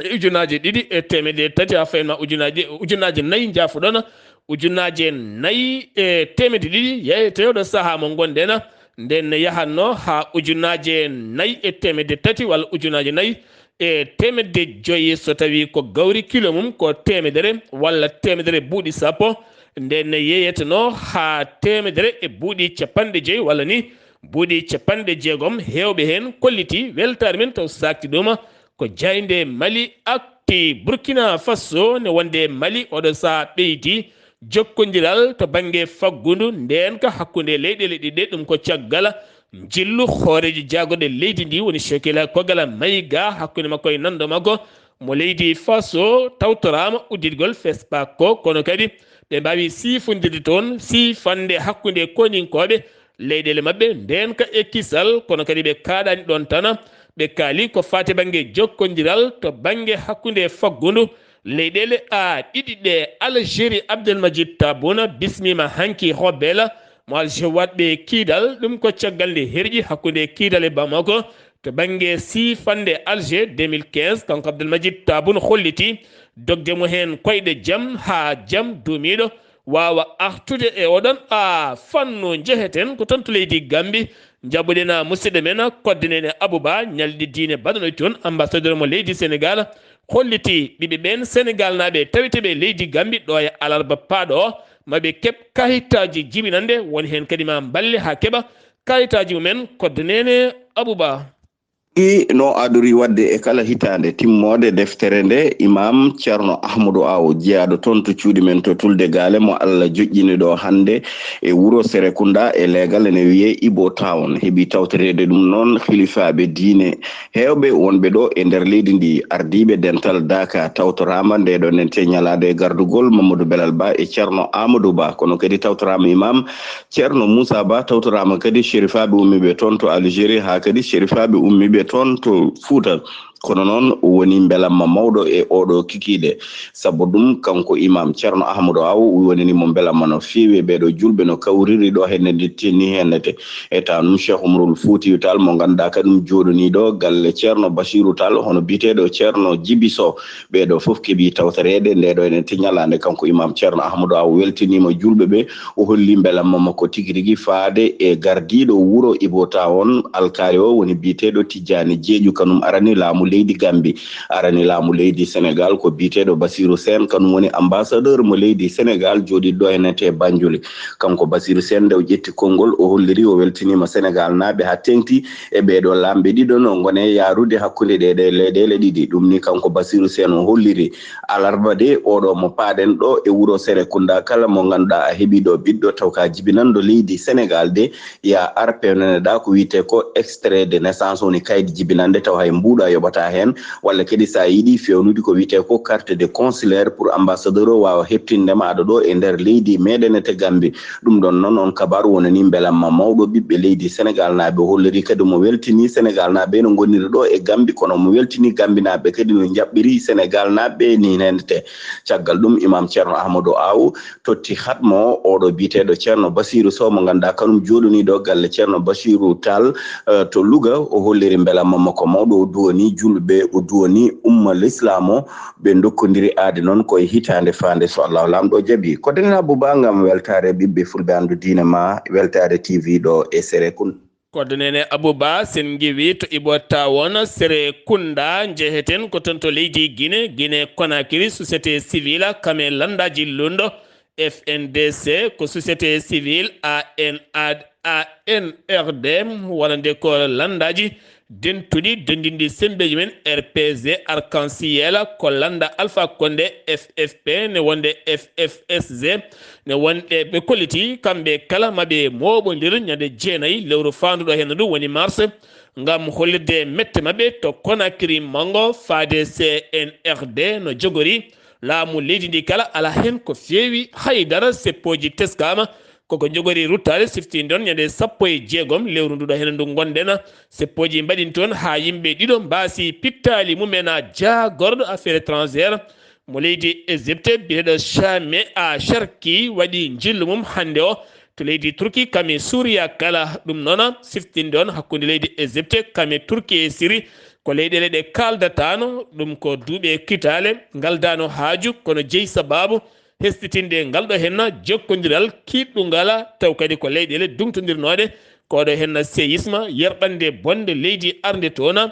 e ujunaaje ɗiɗi e teemedde tati, haa fayin ma ujunaaje, ujunaaje nayi, njaafoɗon, ujunaaje nayi e teemedde ɗiɗi yeeyete oɗo sahaa mo ngonɗen, ndeen ne yahatnoo haa ujunaaje nayi e teemedde tati walla ujunaaje nayi e teemedde joyi so tawi ko gawri kilo mum ko teemedere walla teemedere buuɗi sappo, ndeen ne yeeyetenoo haa teemedere e buuɗi capanɗe joyi walla ni buuɗi capanɗe jeegom. Heewɓe heen kolliti weltaare men taw saakti ɗum ko jaaynde Mali akti Burkina Faso ne wonde Mali oɗo sahaa ɓeydi jokkondiral to bannge faggundu ndeenka hakkunde leyɗeele ɗiɗi ɗe. Ɗum ko caggal njillu hooreejo jaagorɗe leydi ndi woni Chekila Kogala Mayiga hakkunde makko e nanndo makko mo leydi Faso tawtoraama udditgol fespak ko, kono kadi ɓe mbaawi siifondirde toon siifande hakkunde koninkooɓe leyɗeele maɓɓe ndeenka e kisal, kono kadi ɓe kaaɗaani ɗoon tan. Ɓe kaali ko faati bannge jokkondiral to bannge hakkunde faggundu leyɗeele a ɗiɗi ɗe. Algérie, Abdelmajid Tabouna bismiima hanki Hobela mo Alger waɗɓe kiidal. Ɗum ko caggal nde herƴi hakkunde kiidal e Bamako to bannge siifande Alger deux mille quinze. Kanko Abdelmajid Tabouna holliti dogde mo heen koyɗe jam haa jam duumiiɗo waawa artude e oɗon a fannu. Njeheten ko toon to leydi Gambi, njaɓuɗen a musidɗo men kodde nene Abouba ñalɗi diine baɗanoy toon. Ambassadeur mo leydi Sénégal holliti ɓiɓɓe ɓeen Sénégal naaɓe tawete ɓe leydi Gambi ɗo e alarba paaɗo o, maɓe keɓ kayitaaji jibinande, woni heen kadi ma mballe haa keɓa kayitaaji mumen kodde nene Abouba. I no adori wadde e kala hitaande timmoode deftere nde Imam Ceerno Ahmadu Aw, jeyaaɗo toon to cuuɗi men to Tulde Gaale, mo Allah joƴƴini ɗo hannde e wuro Serekunda e leegal ene wiyee Ibo Town. Heɓi tawtoreede ɗum noon hilifaaɓe diine heewɓe wonɓe ɗo e nder leydi ndi, ardiiɓe dental Daaka. Tawtoraama nde ɗo nente ñalaande e gardugol Mamadou Belal Ba e Ceerno Amadou Ba, kono kadi tawtoraama Imam Ceerno Moussa Ba, tawtoraama kadi sherifaaɓe ummiiɓe toon to Algérie, haa kadi sherifaaɓe ummiiɓe toon to Fuuta. Kono noon, o woni mbelamma mawɗo e oɗo kikiiɗe. Sabu ɗum, kanko Imam Ceerno Ahmadu Aw wonani mo mbelamma no feewi e ɓeeɗo julɓe no kawriri ɗo henne, nde tinni hennete. E taanum Cheikh Oumarul Foutiyou Tall mo ngannduɗaa kañum jooɗoniiɗo galle Ceerno Basiiru Tall, hono biyeteeɗo Ceerno Jibi Sow. Ɓeeɗo fof keɓi tawtoreede nde ɗo enen ti ñalaande. Kanko Imam Ceerno Ahmadu Aw weltiniima julɓe ɓe, o holli mbelamma makko tigi rigi faade e gardiiɗo wuro Ibo Town, alkaali o woni biyeteeɗo Tijjaani Jeeƴu, kanum arani laamu leydi Gambi, arani laamu leydi Senegaal ko biyeteeɗo Basiiru Seen, kanum woni ambassadeur mo leydi Senegaal jooɗiiɗo ɗo e nete Banjul. Kanko Basiiru Seen, nde o ƴetti konngol, o holliri, o weltiniima Senegaal naaɓe haa teeŋti e ɓeeɗo laamɓe ɗiɗo no ngone yaarude hakkunde ɗee ɗe leyɗeele ɗiɗi. Ɗum ni kanko Basiiru Seen o holliri alarba de oɗo mo paaɗen ɗo e wuro Serekunda, kala mo ngannduɗaa a heɓi ɗo ɓiɗɗo taw ka jibinanɗo leydi Senegaal de, ya ar pewneneɗaa ko wiyetee ko extrait de naissance, woni kaydi jibinande taw hay mbuuɗu a yoɓataa heen, walla kadi so a yiɗi fewnude ko wiyetee ko carte de consulaire pour ambassadeur o waawa heɓtinde ma aɗa ɗo e nder leydi meɗen e te Gambi. Ɗum ɗon noon, on kabaaru wonani mbelamma mawɗo ɓiɓɓe leydi Senegaal naaɓe, o holliri kadi mo weltini Senegaal naaɓe no ngoniri ɗo e Gambi, kono mo weltini Gambi naaɓe kadi no njaɓɓiri Senegaal naaɓe ni hende te. Caggal ɗum, Imam Ceerno Ahmadu Aw totti hatmo o, oɗo biyeteeɗo Ceerno Basiiru Sow mo ngannduɗaa kanum jooɗoniiɗo galle Ceerno Basiiru Tall, eh, to Louga. O holliri mbelamma makko mawɗo, o duwani julɓe, o duwani umma l'islam o, ɓe ndokkondiri aadi noon ko e hitaande faande so Allahu Laamɗo jaɓi. Ko denen Abou Ba ngam weltaare ɓiɓɓe fulɓe anndu diine ma, weltaare T V ɗo e Serekun. Koddo nene Abou Ba, sen ngewi to Ibo Tawon, Serekunda, njeheten ko toon to leydi Guinée, Guinée Conakry, société civile, kame landaji lundo, F N D C, ko société civile, A N A, A N R D, wonande ko landaji dentuɗi denndinɗi semmbeeji men R P G Arc-en-Ciel, ko lannda Alpha Condé F F P, ne wonde F F S G, ne wonde ɓe kolliti kamɓe kala maɓe mooɓondir ñande jeenayi lewru faanduɗo heen ndu woni mars, ngam hollirde mette maɓɓe to Conakry Mango, faade C N R D no jogori laamu leydi ndi kala, alaa heen ko feewi haydara. Seppooji teskaama, koko jogori ruttaade, siftinde on ñande sappo e jeegom lewru nduɗo heen ndu ngonɗen. Seppooji mbaɗi toon haa yimɓe ɗiɗo mbaasi pittaali mumen. Jaagorɗo affaire étrangère mo leydi Égypte biyeteeɗo Chame A Sharki waɗi njillu mum hannde o to leydi Turki kam e Suuriya kala. Ɗum noon siftinde on hakkunde leydi Égypte kam e Turki e Siri ko leyɗeele ɗe kaaldataano, ɗum ko duuɓi e kitaale ngaldaano haaju, kono jeyi sabaabu hesɗitinde ngal ɗo henna jokkondiral kiiɗɗungal, taw kadi ko leyɗeele duŋtondirnooɗe ko ɗo henna séisme, yerɓannde bonde leydi arnde toon,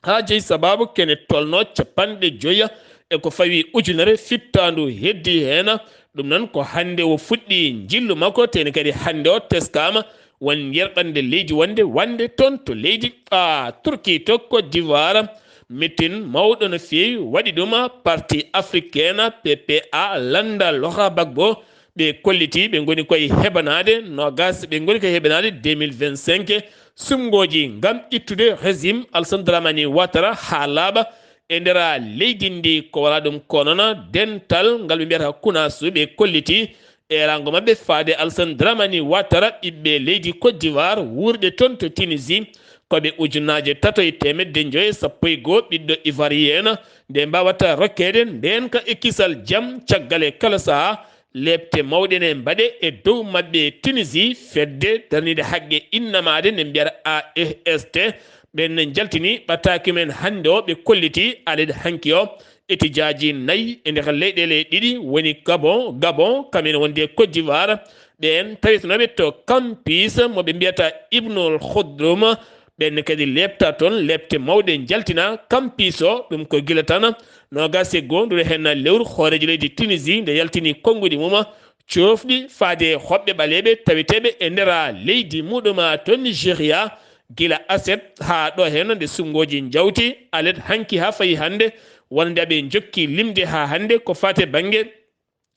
haa jeyi sabaabu kene tolno capanɗe joya e ko fawi ujunere fittaandu heddi heen. Ɗum noon ko hannde o fuɗɗi njillu makko, teni kadi hannde o teskaama won yerɓannde leydi wonde wande toon to leydi a Turki to Côte d'Ivoire. Mitin mawɗo no feewi waɗi ɗum, parti africaine P P A lannda Laurent Gbagbo ɓe kolliti ɓe ngoni koye heɓanaade noogas, ɓe ngoni koye heɓanaade deux mille vingt-cinq suɓngooji ngam ittude régime Alassane Dramane Ouattara haa laaɓa e nder leydi ndi. Ko wala ɗum ko noon dental ngal ɓe mbiyata kunasu ɓe kolliti eeraango maɓɓe faade Alassane Dramane Ouattara, ɓiɓɓe leydi Côte d'Ivoire wuurɓe toon to Tunisie, ko ɓe ujunnaaje tato e teemedde njoyo e sappo e goo ɓiɗɗo ivoirien, nde mbaawata rokkeede ndeenka e kisal jam caggal e kala sahaa. Leepte mawɗe ne mbaɗe e dow maɓɓe Tunisie, fedde darniinde haqqe innamaade nde mbiyata A E S T, ɓen ne njaltini ɓataake men hannde o, ɓe kolliti alet hanki o etijaaji nayi e nder leyɗeele ɗiɗi woni Gabon, Gabon, kamen wonde Côte d'Ivoire. Ɓeen tawitanooɓe to Kampis mo ɓe mbiyata Ibnul Khudrum, ɓeen ne kadi leepta toon leepte mawɗe njaltina Kampis o, ɗum ko gila tan noogas e goo nduɗo heen lewru hooreejo leydi Tunisie nde yaltini konnguɗi mum coofɗi faade e hoɓɓe ɓaleeɓe taweteeɓe e nder leydi muɗum to Nigeria. Gila aset haa ɗo heen nde suɓngooji njawti alet hanki haa fayi hannde, wonde aɓe njokki limde haa hannde ko faate bannge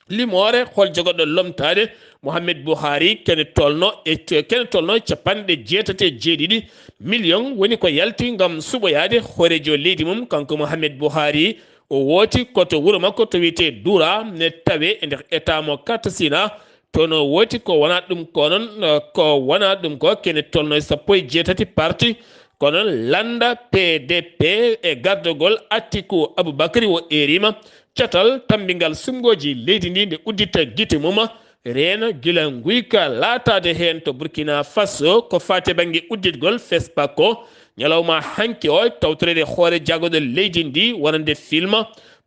limoore, hol jogorɗo lomtaade Mohamed Buhari kene tolno e kene tolno e capanɗe jeetati e jeeɗiɗi million woni ko yalti ngam suɓoyaade hooreejo leydi mum. Kanko Mohamed Buhari o wooti ko to wuro makko to wiyetee Dura ne tawe e nder état mo Katsina. Toon o wooti ko wonaa ɗum ko noon, eh, ko wonaa ɗum ko kene tolno e sappo e jeetati parti, ko noon lannda P D P e gardagol Atiku Abubakari o eeriima catal tammbingal suɓngooji leydi ndi nde uddita gite mum, reena gila nguyka laataade heen to Burkina Faso ko faati e bannge udditgol FESPACO. Ñalawma hanki o tawtoreede hoore jagorɗo leydi ndi wonande film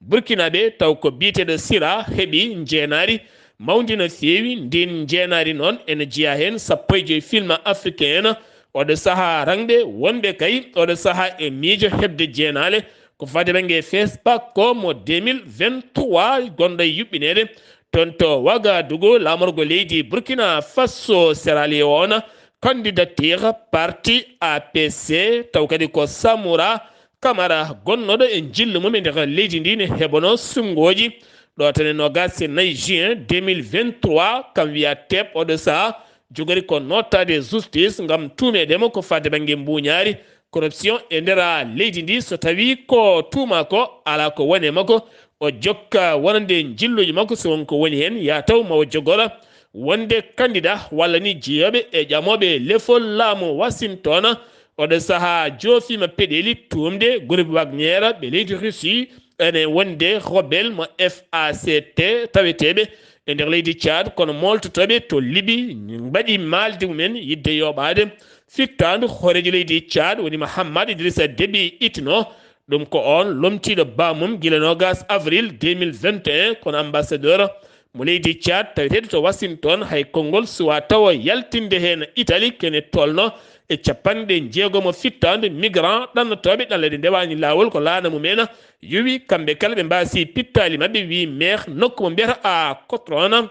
Burkinaaɓe taw ko biyeteeɗo Sira heɓi njeenaari mawndi no feewi. Ndin njeenaari noon ene jeyaa heen sappo e joy film africain en. Oɗo sahaa rangɓe wonɓe kay oɗo sahaa e miijo heɓde jeenaale ko faati bannge FESPACO mo deux mille vingt-trois gonɗo e yuɓɓineede toon to Wagadugu, laamorgo leydi Burkina Faso. Sierra Leone, candidature parti A P C, taw kadi ko Samora Kamara gonnooɗo e njillu mum e nder leydi ndi ne heɓanoo suɓngooji. Ɗo tan e noogaas e nayi juin deux mille vingt-trois, kam wiya teeɓ oɗo sahaa jogori ko nootaade justice ngam tuumeede mo ko faade bannge mbuuñaari, corruption, e nder leydi ndi. So tawii ko tuuma ko alaa ko woni e makko, o jokka wonande njilluuji makko, so won ko woni heen, yaa taw ma o jogora wonde candidat walla ni jeyooɓe e ƴamooɓe lefol laamu Washington. Oɗo sahaa joofiima peɗeeli tuumde groupe Wagner ɓe leydi Russie ene wonde rebelle mo F A C T taweteeɓe e nder leydi Tchad, kono mooltotooɓe to Libi mbaɗi maalde mumen yidde yooɓaade fittaandu hooreejo leydi Tchad woni Mahamat Idrissa Déby Itno. Ɗum ko oon lomtiiɗo baamum gila noogaas avril deux mille vingt et un, kono ambassadeur mo leydi Tchad taweteeɗo to Washington hay konngol suwaa tawo yaltinde heen Italie kene tolno e capanɗe jeegomo fittaandu migrant ɗannotooɓe ɗanle ɗe ndewaani laawol ko laana mumen yowi kamɓe kala ɓe mbaasi pittaali maɓɓe, wii meeh nokku mo mbiyata a Cotrona.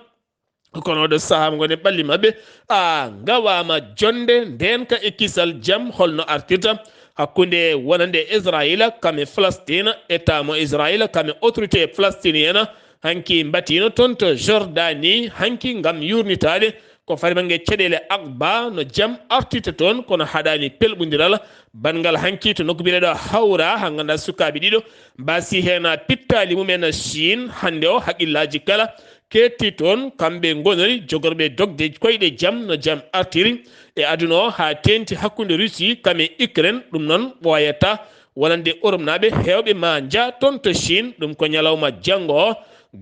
Kono oɗo sahaa mo ngoni ɓalli maɓɓe a ngawaama jonde ndeenka e kisal jam holno artirta hakkunde wonande Israila kam e Falastin, État mo Israila kam e autorité palestinienne, hanki mbatino toon to Jordanie, hanki ngam yurnitaade ko fari bannge caɗeele Aqaba, no jam artirta toon, kono haɗaani pelɓondiral. Banngal hanki to nokku biyeteeɗo Hawra, haa ngannduɗaa sukaaɓe ɗiɗo mbasi heen pittaali mumen Chine. Hannde o, haqqillaaji kala keetti toon, kamɓe ngonori jogorɓe dogde koyɗe jam no jam artiri e aduna o, haa teeŋti hakkunde Russie kam e Ukraine. Ɗum noon ɓooyataa wonande Europe naaɓe heewɓe maa njah toon to Chine. Ɗum ko ñalawma janngo o,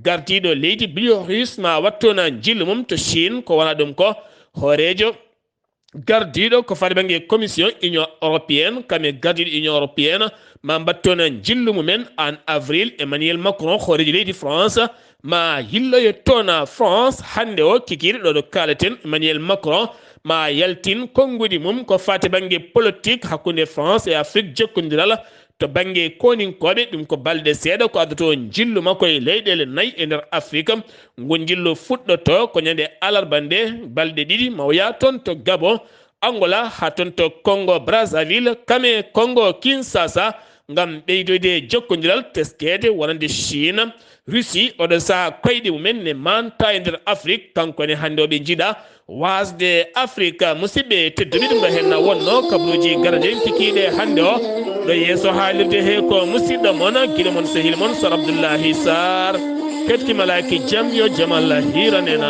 gardiiɗo leydi Biélorus maa waɗ toon njillu mum to Chine. Ko wonaa ɗum ko hooreejo gardiiɗo ko fari bannge Commission Union Européenne, kam e gardiiɗo Union Européenne, maa mbaɗ toon njillu mumen en avril. Emmanuel Macron, hooreejo leydi France, maa yilloyo toon France. Hannde o kikiiɗe ɗo, ɗo kaaleten, Emmanuel Macron maa yaltin konnguɗi mum ko faati bannge politique hakkunde France e Afrique jokkondiral. To bannge kooninkooɓe, ɗum ko balɗe seeɗa ko addotoo njillu makko e leyɗeele nayi e nder Afrique. Ngu njillu fuɗɗoto ko ñande alarba nde, balɗe ɗiɗi, maa o yaha toon to Gabon, Angola, haa toon to Congo Brazzaville, kam e Congo Kinshasa, ngam ɓeydoyde jokkondiral, teskeede wonande Chine, Russie, oɗo sahaa koyɗe mumen ne manta e nder Afrique. Kanko ne hannde o ɓe njiɗa waasde Afrique. Musidɓe tedduɓe, ɗum ɗo heen na wonno kabaruuji garaɗen kikiiɗe hannde o. Ɗo yeeso haalirde he ko musidɗo mon, giɗo mon, sehil mon, Sar Abdullahi Sar. Kefti malaaki jam, yo jam Allah hiiran en.